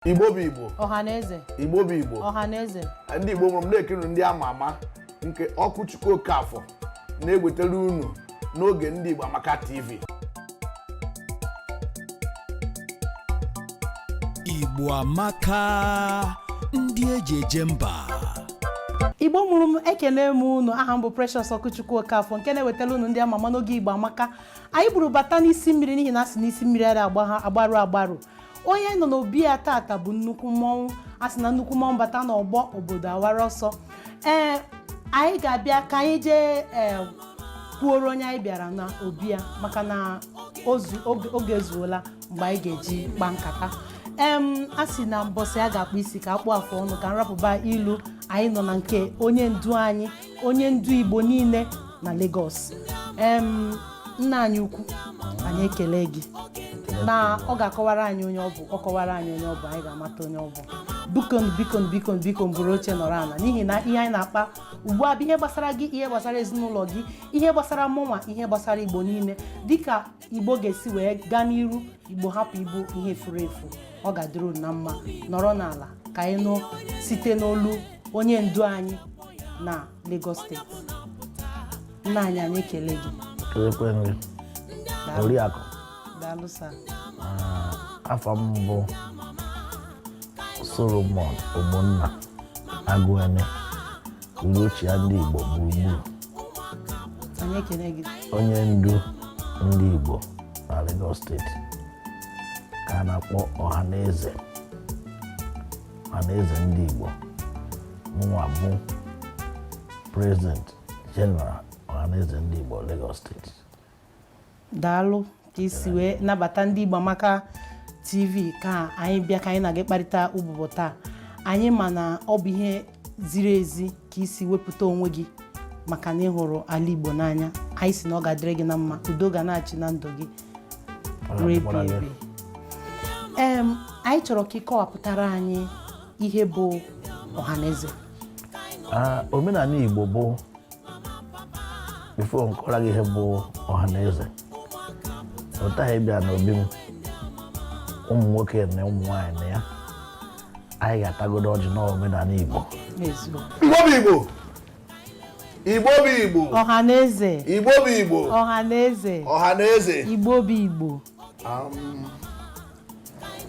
Igbo bụ Igbo. Ọhaneze. Igbo bụ Igbo. Ọhaneze. Ndị Igbo mụrụ m na-ekiri ndị ama ama nke Ọkụchukwu Okafọ na-ewetara unu n'oge ndị Igbo Amaka TV. Igbo amaka, ndị eji eje mba. Igbo mụrụ m, ekene m unu. Aha m bụ Precious Ọkụchukwu Okafọ, nke na-ewetara unu ndị ama ama n'oge Igbo Amaka. Anyị buru bata n'isi mmiri n'ihi na a sị n'isi mmiri ara agbarụ agbarụ. Onye nọ n'obi ya tata bụ nnukwu mmọnwụ. A sị na nnukwu mmọnwụ bata n'ọgbọ, obodo awara ọsọ. Ee, anyị ga-abịa ka anyị jee ee kwuoro onye anyị bịara na obi ya, maka na oge ezuola mgbe anyị ga-eji kpaa nkata. Em, a sị na mbọsị a ga-akpụ isi ka akpụ afụ ọnụ. Ka nrapụba ilu, anyị nọ na nke onye ndu anyị, onye ndu Igbo niile na Lagos. Em, nna anyị ukwu, anyị ekele gị. Na ọ ga-akọwara anyị onye ọ bụ. Ọ kọwara anyị onye ọ bụ, anyị ga-amata onye ọ bụ. Bikon, bikon, bikon, bikon, buru oche nọrọ ala, n'ihi na ihe anyị na-akpa ugbu a bụ ihe gbasara gị, ihe gbasara ezinụlọ gị, ihe gbasara mụnwa, ihe gbasara Igbo niile, dịka Igbo ga-esi wee gaa n'iru, Igbo hapụ ịbụ ihe furu efu. Ọ ga-adịrị unu na mma. Nọrọ n'ala ka anyị nụ site n'olu onye ndu anyị na Lagos Steeti. Nna anyị, anyị ekele gị. Kelekwe gị, Oriakụ. Daalụ, sir. Afa m bụ Solomon Ogbonna Agụene, Udochia ndị Igbo gburugburu. Anyị ekele gị. Onye ndu ndị Igbo na Lagos Steeti ka a na-akpọ Ọhaneze, Ọhaneze ndị Igbo. Mụnwa bụ President General Ọhaneze ndị Igbo Lagos Steeti. Daalụ ka isi wee nabata ndị Igbo Amaka TV ka anyị bịa ka anyị na gị kparịta ụbụbọ taa. Anyị ma na ọ bụ ihe ziri ezi ka isi wepụta onwe gị, maka na ị hụrụ ala Igbo n'anya. Anyị si na ọ ga-adịrị gị na mma, udo ga na-achị na ndụ gị ruo ebi ebi. Em, anyị chọrọ ka ị kọwapụtara anyị ihe bụ Ọhaneze. Ah, omenala Igbo bụ, before nkọrọ gị ihe bụ Ọhaneze, ụtaghị bịa n'obi m, ụmụ nwoke na ụmụ nwaanyị na ya, anyị ga-atagodo ọjị n'omenala Igbo. Eziokwu. Igbo bụ Igbo, Igbo bụ Igbo. Ọhaneze. Igbo bụ Igbo. Ọhaneze. Ọhaneze. Igbo bụ Igbo.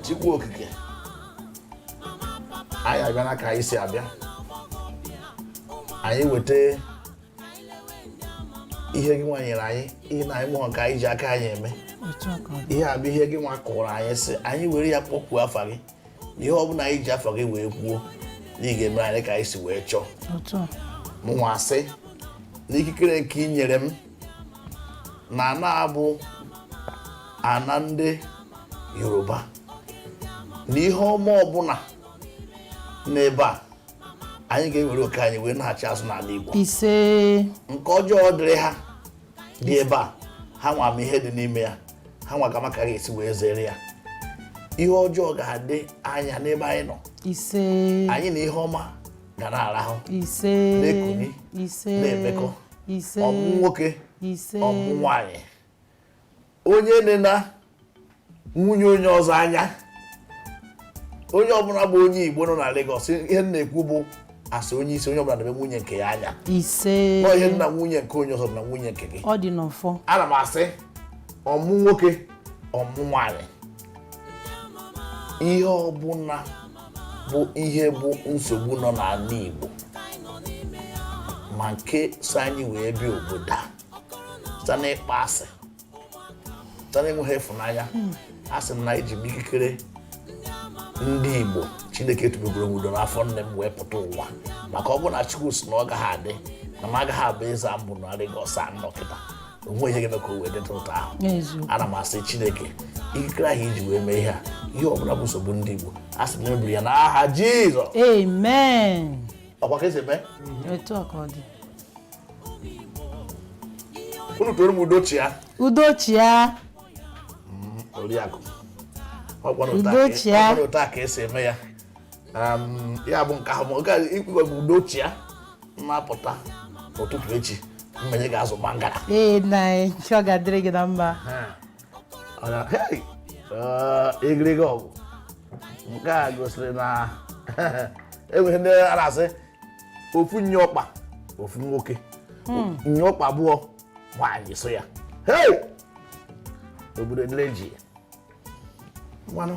Chukwu Okike, anyị abịa ka anyị si abịa. Anyị weta ihe gị nwa nyere anyị, ihe na anyị mụọ nke anyị ji aka anyị eme. Otu a ka ọ dị. Ihe a bụ ihe gị nwa kụrụ anyị, sị anyị were ya kpọkwuo afa gị, na ihe ọbụla anyị ji afa gị wee kwuo, na ị ga-eme anyị ka anyị si wee chọọ. Otu a. Mụnwa sị na ikikere nke ị nyere m na ana abụ ana ndị Yoruba, na ihe ọma ọbụla n'ebe a, anyị ga-ewere oke anyị wee na-achị azụ n'ala Igbo. Ise. Nke ọjọọ dịrị ha dị ebe a, ha nwa ma ihe dị n'ime ya, ha nwa ka maka ga-esi wee zere ya. Ihe ọjọọ ga-adị anya n'ebe anyị nọ. Ise. Anyị na ihe ọma ga na-arahụ, Ise. na-ekuni, Ise. na-emekọ. Ise. Ọmụ nwoke, Ise. ọmụ nwaanyị, onye nena nwunye onye ọzọ anya, onye ọbụla bụ onye Igbo nọ na Lagos, ihe m na-ekwu bụ asị onye isi, onye ọbụla na-eme nwunye nke ya anya. Ise. Nọ ihe nna nwunye nke onye ọzọ bụ na nwunye nke gị. Ọ dị n'ọfọ. Ana m asị ọmụ nwoke, ọmụ nwaanyị, ihe ọbụla bụ ihe bụ nsogbu nọ n'ala Igbo, ma nke so anyị wee bịa obodo a site n'ịkpa asị, site n'enweghị ịfụnanya, asị m na eji m ikikere ndị Igbo Chineke tubegoro m udo n'afọ nne m wee pụta ụwa, maka ọ bụrụ na Chukwu si na ọ gaghị adị, na m agaghị abụ eze a mbụ na Lagos a nọ kịta, onwe ihe ga-eme ka o wee dịta ụtọ ahụ. Eziokwu. Ana m asị Chineke, ikikere ahụ iji wee mee ihe a, ihe ọbụla bụ nsogbu ndị Igbo, a sị m na emebiri ya n'aha Jizọs. Amen. Ọkwa ka esi eme? Etu a ka ọ dị. Unu toro m udo chia. Udo chia. Oriakụ, ọkwa na Udo chia. ọkwa na otu a ka esi eme ya. Ya bụ nke ahụ, ma oge ikwe bụ udo chia, na-apụta n'ụtụtụ echi, mmenye ga-azụ mangala. Ee, nna anyị, ọ ga-adịrị gị na mma. Hey! Egirigi ọgụ. Nke a gosiri na enweghị ndị a na-asị ofu nye ọkpa ofu nwoke, nye ọkpa abụọ nwaanyị so ya. Hey! Obodo dịrị ji mmanụ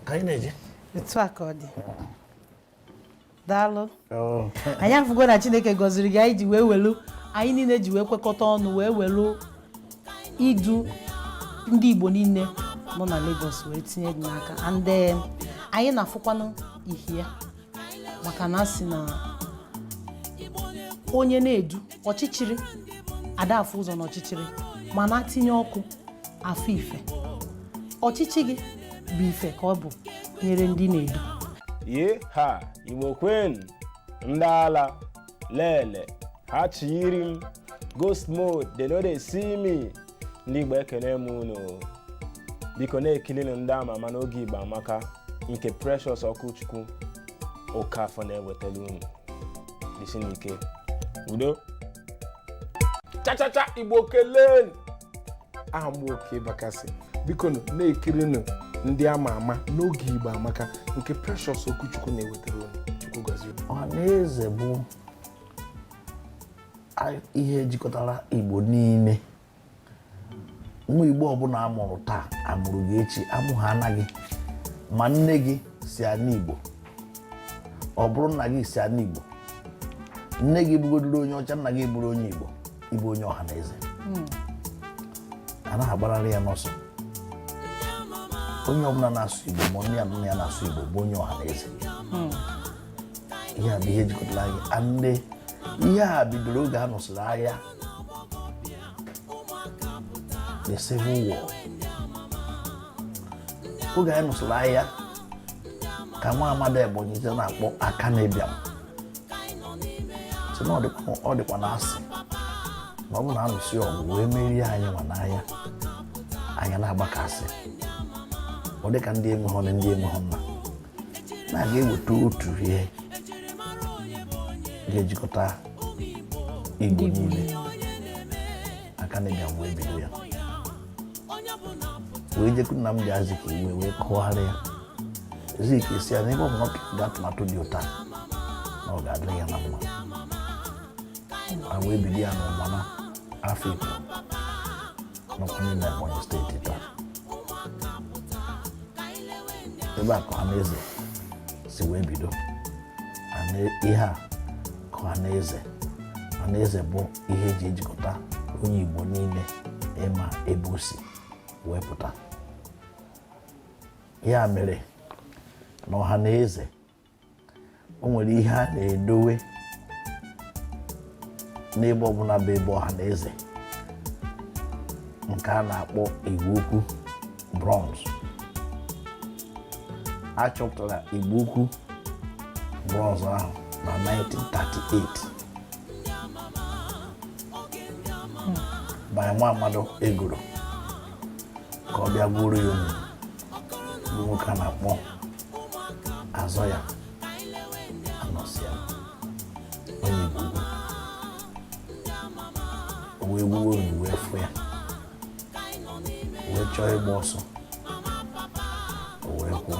ka anyị na-eje. Etu a ka ọ dị. Daalụ. Anyị afụgo na Chineke gọziri gị, anyị ji wee welu, anyị niile ji wee kwekọta ọnụ wee welu idu ndị Igbo niile nọ na Lagos wee tinye gị n'aka. And anyị na-afụkwanụ ihe ya, maka na a sị na onye na-edu ọchịchịrị ada afụ ụzọ n'ọchịchịrị, mana tinye ọkụ afụ ife. Ọchịchị gị bụ ife ka ọ bụ nyere ndị na-edu. Ye ha, Igbo kwen, ndị ala lele ha chiri m ghost mode, they no dey see me. Ndị Igbo, ekene m unu. Biko na-ekilinu ndị ama ama n'oge Igbo Amaka nke Precious Ọkụchukwu Okafọ na-ewetara unu. Dịsi n'ike, udo. Chachacha, Igbo kelee. Aha m bụ Oke Bakasị. Biko nụ na-ekirinụ ndị ama ama n'oge Igbo Amaka nke Precious Okwuchukwu na-ewetara unu. Chukwu gọzie unu. Ọhaneze bụ ihe jikọtara Igbo niile. Nwa Igbo ọbụla amụrụ taa, amụrụ gị echi, amụ ha anaghị ma nne gị si ana Igbo, ọ bụrụ nna gị si ana Igbo, nne gị bụgodoro onye ọcha, nna gị bụrụ onye Igbo, ịbụ onye ọhaneze. Anaghị agbararị ya n'ọsọ. Onye ọbụla na-asụ Igbo, ma nne ya na nna ya na-asụ Igbo, bụ onye ọhaneze. Ihe a bụ ihe jikọtara anyị. Ande ihe a bidoro oge a nụsịrị agha, the Civil War. Oge anyị nụsịrị agha ka nwa amadi Ebonyi je na-akpọ aka na-ebiam sị na ọ dịkwa na asị na ọ bụ na anụsị ọgụ wee merie anyị nwa n'agha, anyị na-agbakasị, ọ dịka ndị enweghị nne, ndị enweghị nna, na-aga eweta otu ihe ga-ejikọta Igbo niile. Aka na-ebịa wee bido ya, wee jekwu Nnamdi Azikiwe wee kọwara ya. Zik si ya na ebe ọ bụ na ọ ga atụmatụ dị ụta na ọ ga-adịrị ya na mma, a wee bido ya n'Ụmana Afikpo nọkwa n'ime Ebonyi Steeti taa. Ebe a ka ọhaneze si wee bido. Ihe a ka ọhaneze bụ ihe eji ejikọta onye Igbo niile, ịma ebe o si wee pụta. Ya mere na ọhaneze, o nwere ihe a na-edowe n'ebe ọbụla bụ ebe ọhaneze, nke a na-akpọ Igbo Ukwu bronze. A chọpụtara Igbo Ukwu bronze ahụ na 1938 by nwa mmadụ egoro ka ọ bịa gwuru ya ụmụ bụ nwoke a na-akpọ azọ ya anọsịa onye Igbo Ukwu. O wee gwuo onye wee fụ ya, wee chọọ ịgba ọsọ, o wee kwuo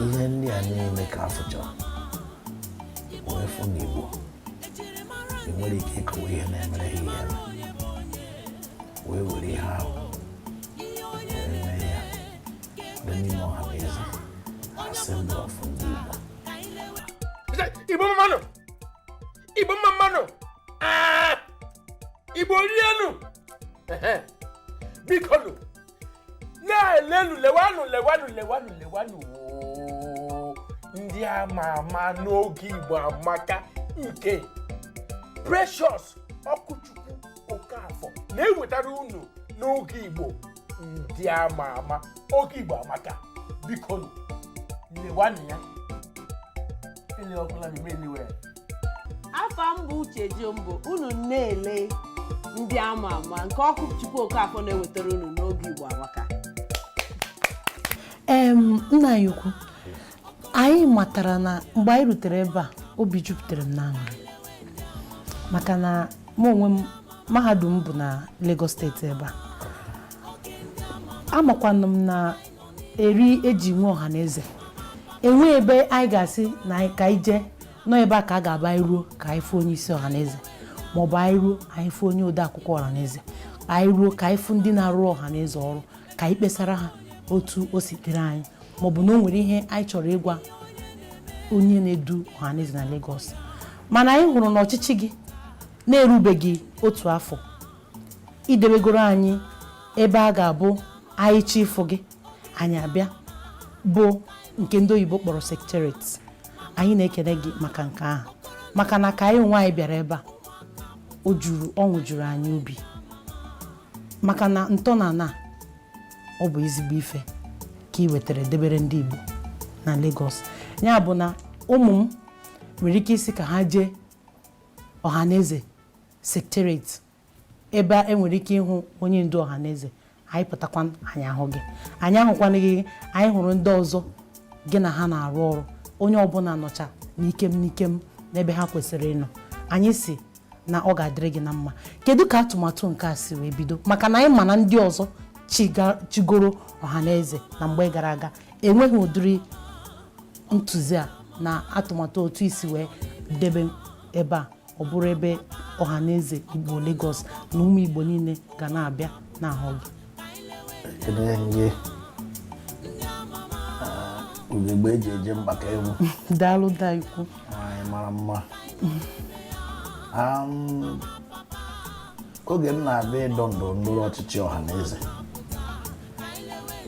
ihe ndị a niile ka a fụchara wee fụ na Igbo enwere ike ịkọwa ihe na-emere ha ihe eme, wee were ihe ahụ wee mee ya dị n'ime ọha na eze, Assembly of ndị Igbo. Igbo mmanụ, Igbo mma mmanụ. Ah! Igbo rienụ. Ehe. Biko nụ na-elenu, lewanụ, lewanụ, lewanụ, lewanụ oo. Ndị ama ama n'oge Igbo Amaka nke Precious Ọkụchukwu Okafọ na-ewetara unu n'oge Igbo, ndị ama ama, oge Igbo Amaka. Biko nụ lewanụ ya, elewakwala m eme elewe. Afa m bụ Uche Jombo. Unu na-ele ndị ama ama nke ọkụ Chukwu Okafọ na-ewetara unu n'oge Igbo Amaka. Nna anyị ukwu, anyị matara na mgbe anyị rutere ebe a, obi jupụtara m n'aṅụrị, maka na mụ onwe m, mahadum bụ na Lagos Steeti ebe a. Amakwanụ m na Eri eji nwe Ọhaneze, enwe ebe anyị ga-asị na ka anyị jee nọ ebe a ka a ga-aba anyị ruo ka anyị fụ onye isi Ọhaneze, maọbụ anyị ruo anyị fụ onye ode akwụkwọ Ọhaneze, anyị ruo ka anyị fụ ndị na-arụ Ọhaneze ọrụ, ka anyị kpesara ha otu o si dịrị anyị, maọbụ na o nwere ihe anyị chọrọ ịgwa onye na-edu Ọhaneze na Lagos. Mana anyị hụrụ na ọchịchị gị na-erubeghị otu afọ, idebegoro anyị ebe a ga-abụ anyị chọ ịfụ gị, anyị abịa, bụ nke ndị oyibo kpọrọ secretariat. Anyị na-ekele gị maka nke ahụ, maka na ka anyị onwe anyị bịara ebe a, o juru ọṅụ juru anyị obi, maka na ntọala ọ bụ ezigbo ife ka ị wetara debere ndị Igbo na Lagos. Ya bụ na ụmụ m nwere ike isi ka ha jee Ọhaneze secretariat, ebe e nwere ike ịhụ onye ndu Ọhaneze. Anyị pụtakwa, anyị ahụ gị, anyị ahụkwana gị, anyị hụrụ ndị ọzọ gị na ha na-arụ ọrụ. Onye ọbụla nọcha n'ikem n'ikem n'ebe ha kwesịrị ịnọ. Anyị si na ọ ga-adịrị gị na mma. Kedu ka atụmatụ nke a si wee bido? Maka na anyị ma na ndị ọzọ chigoro Ọhaneze na mgbe gara aga enweghị ụdịrị ntụzi a na atụmatụ otu isi wee debe ebe a, ọ bụrụ ebe Ọhaneze Igbo Lagos na ụmụ Igbo niile ga na-abịa na-ahụ gị. Ekele gị, ugegbe eji eje mba ka ewu. Daalụ, daikwu. Anyị mara mma. Oge m na-abịa ịdọ ndọrọ ndọrọ ọchịchị Ọhaneze,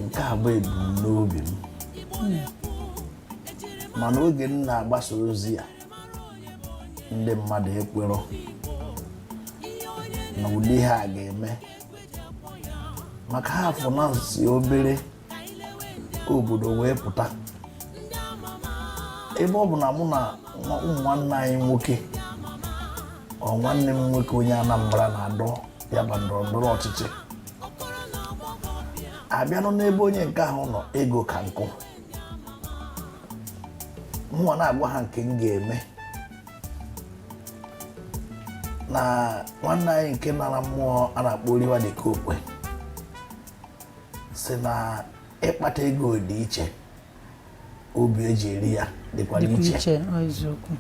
nke a bụ ebumnobi m. Mana oge m na-agbasa ozi a, ndị mmadụ ekwerọ na ụdị ihe a ga-eme, maka ha afọ na si obere obodo wee pụta, ebe ọ bụ na mụ na ụmụ nwanne anyị nwoke, ọ nwanne m nwoke onye Anambra na-adọ ya bụ ndọrọ ndọrọ ọchịchị, abịanụ n'ebe onye nke ahụ nọ, ego ka nkụ. Mụnwa na-agwa ha nke m ga-eme na nwanne anyị nke nara mmụọ a na-akpọ Oliver De Coque si na ịkpata ego dị iche, obi eji eri ya dịkwa dịkwa n'iche. Iche, ọ eziokwu.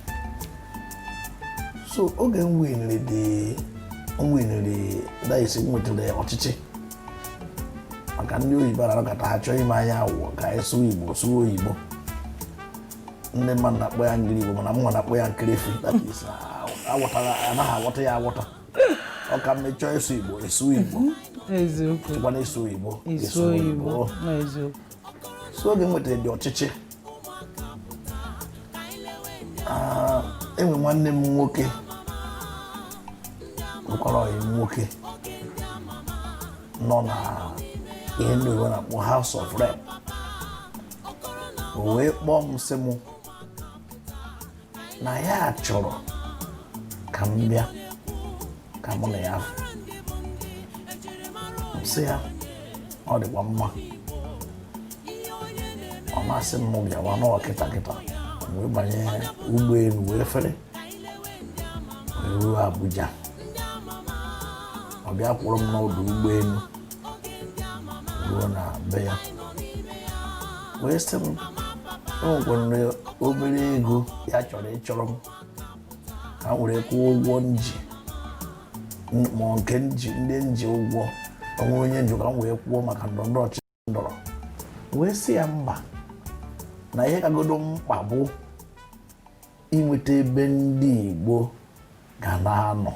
So oge m winiri dị, m winiri that, m nwetara ọchịchị, maka ndị oyibo na-anọkọta ha chọọ ime anya awụọ ka anyị sụọ Igbo, sụọ oyibo. Ndị mmadụ na-akpọ ya ngiri Igbo, mana mụnwa na-akpọ ya nkirifi. That is, aghọtara anaghị aghọta ya aghọta. Ọ ka mma ịchọọ ịsụ Igbo, ịsụ Igbo. Chịkwana ịsụ oyibo, ịsụ oyibo, ọ eziokwu. So oge m nwetara dị ọchịchị, enwe nwanne m nwoke, nwekwara ọyị m nwoke nọ na ihe ndị oyibo na-akpọ House of Rep. O wee kpọọ m, sị m na ya chọrọ ka m bịa ka mụ na ya fụ. M sị ya ọ dịkwa mma. Ọ na-asị m bịawa n'ụwa kịta kịta. M wee banye ụgbọelu wee fere wee ruo Abuja. Ọ bịa kwụrụ m n'ọdụ ụgbọelu ruo na be ya, wee sị m o nwekwara obere ego ya chọrọ ịchọrọ m ka m were kwụọ ụgwọ nji ma nke nji ndị nji ụgwọ onwe onye nji, ka m wee kwụọ maka ndọrọndọrọ ọchịchị ndọrọ. Wee sị ya mba, na ihe kagodo mkpa bụ inweta ebe ndị Igbo ga na-anọ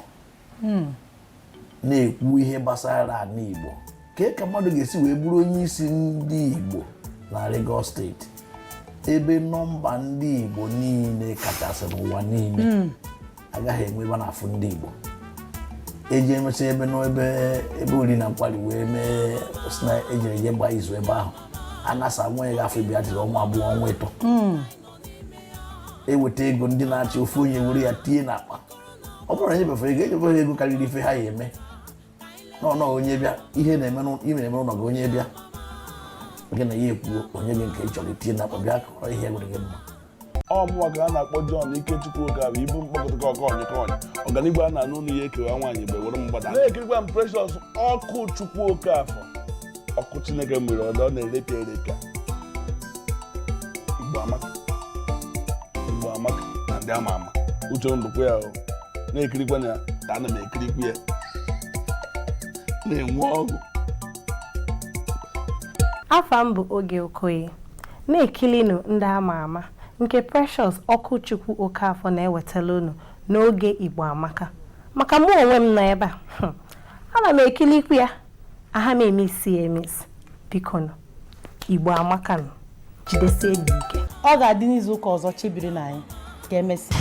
na-ekwu ihe gbasara ala Igbo. Kee ka mmadụ ga-esi wee bụrụ onye isi ndị Igbo na Lagos Steeti, ebe nọmba ndị Igbo niile kachasị n'ụwa niile, agaghị enwe ebe a na-afụ ndị Igbo eji emesị ebe n'ebe ebe ori na nkwari wee mee si na ejere eje gbaa izu ebe ahụ anasa nwa ya afọ bịa dịrị ọnwa 2, ọnwa 3, eweta ego ndị na-achị, ofu onye were ya tinye n'akpa. Ọ bụrụ na enyebefere ego, enyebefere ego karịrị ife ha ya eme nọ onye bịa ihe na-eme ime na-eme n'ụlọ gị, onye bịa gị na ya ekwuo, onye gị nke ị chọrọ itinye n'akpa, bịa kọrọ ihe nwere gị mma. Ọ mụnwa ka a na-akpọ John Ikechukwu Okafor, ibu mkpọkọtụkọ ọkọnyị kọnyị ọganigwe a na-anụ ụlọ ya ekewa nwaanyị mgbe were mgbada na-ekirikwa m Precious Ọkụ Chukwu Okafọ, ọkụ Chineke mere ọdọ na-erepịa erepịa. Igbo amaka, Igbo amaka na ndị ama ama. Uche ndụkwu ya o na-ekirikwa ya ka ana m ekirikwu ya na-enwe ọgụ. Afa m bụ Oge Okoye. Na-ekilinu ndị ama ama nke Precious Ọkụchukwu Okafọ na-ewetara unu n'oge Igbo Amaka. Maka mụ onwe m nọ ebe a, ana m ekilikwu ya, aha m emisi ya emisi. Biko nụ, Igbo amaka nụ, jidesie m ike. Ọ ga-adị n'izu ụka ọzọ. Chebiri na anyị ka emesịa.